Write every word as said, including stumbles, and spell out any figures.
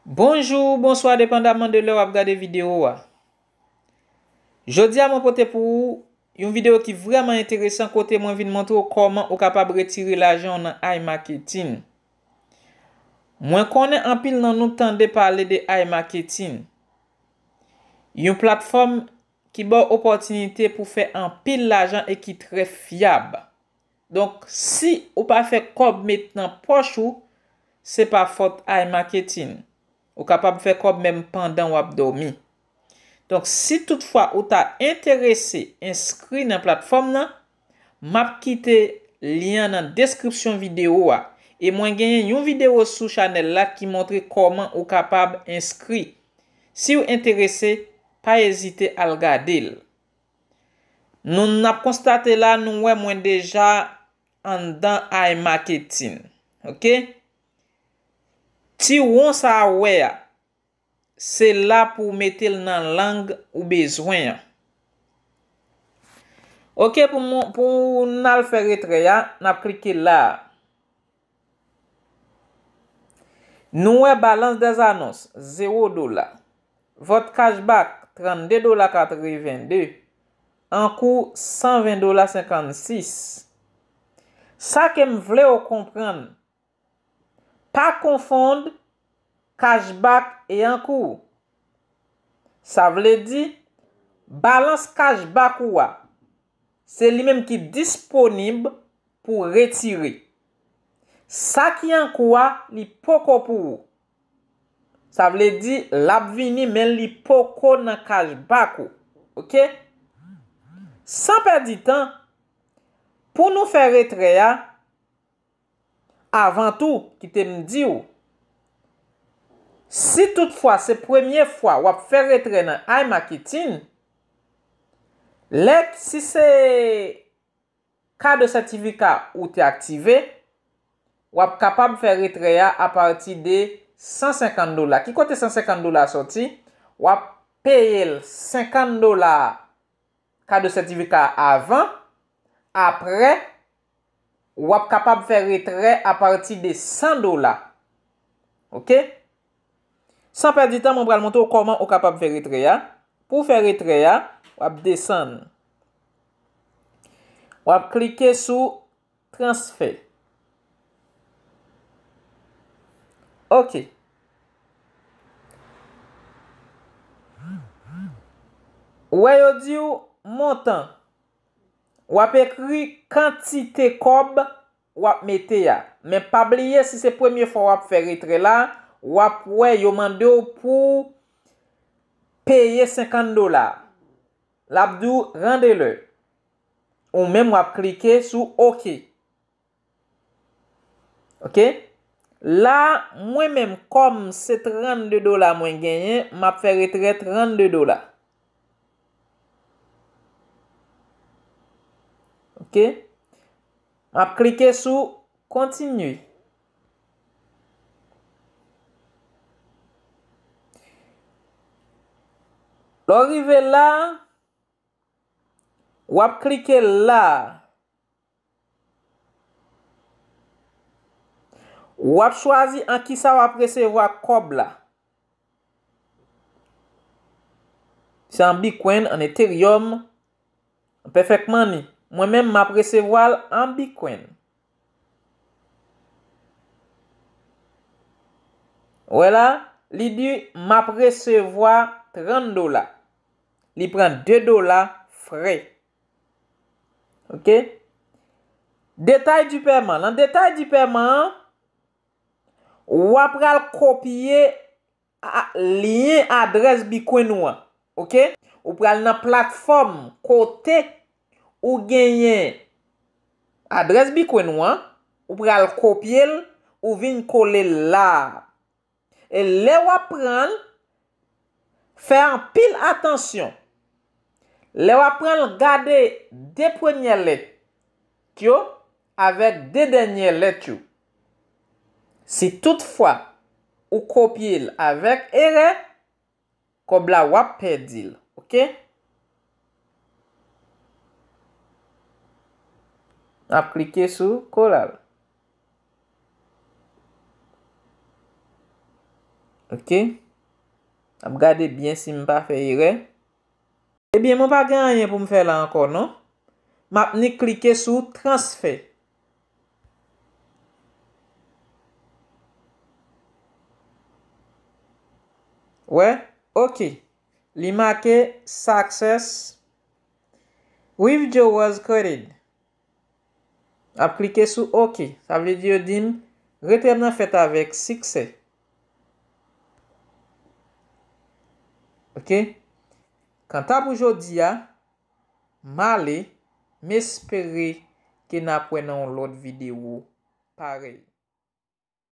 Bonjou, bonswa, depandaman de lè w ap gade videyo a. Jodi a, mwen pote pou ou yon videyo ki vrèman enteresan, kote mwen vin montre w kòman ou kapab retire lajan w nan iMarketing. Mwen konnen anpil nan nou tande pale de iMarketing, yon platfòm ki ba w opòtinite pou fè anpil lajan e ki trè fyab. Donk, si ou pa fè kòb met nan pòch ou, se pa fòt iMarketing. Ou kapab fè kòb menm pandan w ap dòmi. Donk, si toutfwa ou ta enterese enskri nan platfòm nan, m ap kite lyen an nan deskripsyon videyo a. E mwen genyen yon videyo sou chanèl la ki montre kòman ou kapab enskri. Si w enterese, pa ezite al gade l. Nou n ap konstate la, nou wè mwen deja anndan iMarketing. Oke? Ti won sa a w wè a, se la pou w mete l nan lang ou bezwen an. Oke, pou mwen, pou n al fè retrè a, n ap klike la a. Nou wè balans dèzanons, zewo dola. Vòt cashback, trannde dola katrevenn de. Ankou, san ven dola senkannsis. Sa ke m vle w konprann, pa konfonn cashback e ankou. Sa vle di, balans cashback ou a, se li menm ki disponib pou retire. Sa ki ankou a, li poko pou ou. Sa vle di, l ap vini, men li poko nan cashback ou. Oke? San pèdi tan, pou nou fè retrè a, avan tou, kite m di w, si toutfwa se premye fwa w ap fè retrè nan iMarketing, lè, si se kado sètifika ou te aktive, w ap kapab fè retrè a apati de san senkant dola. Ki kote san senkant dola sòti? W ap peye l senkant dola kado sètifika a avan, apre, w ap kapab fè retrè apati de san dola. Oke? San pèdi tan, mwen pral montre w kòman ou kapab fè retrè a. Pou w fè retrè a, w ap desann. W ap klike sou transfè. Oke. Ou wè yo di w montan. W ap ekri kantite kòb w ap mete a. Men pa bliye, si se premye fwa w ap fè retrè la, w ap wè yo mande w pou peye senkant dola. L ap di w rande lè. Ou menm w ap klike sou oke. Oke? La, mwen menm, kòm se trannde dola mwen genyen, m ap fè retrè trannde dola. Oke? M ap klike sou kontinye. Lè w rive la, w ap klike la. W ap chwazi an kisa w ap resevwa kòb la. Se an Bitcoin, an Ethereum, an Perfect Money. Mwen menm, m ap resevwa l an Bitcoin. Wè la, li di m ap resevwa trant dola. Li pran de dola frè. Oke? Détail du paiement. Nan détail du paiement an, w a pral kopye a, lyen adrès Bitcoin ou an. Oke? Ou pral nan platfòm kote ou genyen adrès Bitcoin ou an, ou pral kopye l, ou vin kole l la a. E lè w ap pran l, fè anpil atansyon. Lè w ap pran l, gade de premyè lèt yo avèk de dènyè lèt yo. Si toutfwa ou kopye l avèk erè, kòb la w ap pèdi l, oke? N ap klike sou kole l. Ok. N ap gade byen si m pa fè erè. Ebyen, mwen pa gen anyen pou m fè la ankò, non. M ap ni klike sou transfè. Wè, ok. Li make success. Withdrawals created. Ap klike sou ok. Sa vle di yo di m retrè m nan fèt avèk siksè. Ok. Kanta pou jodi a, m ale, m espere ke n ap wè nan yon lòt videyo parèy.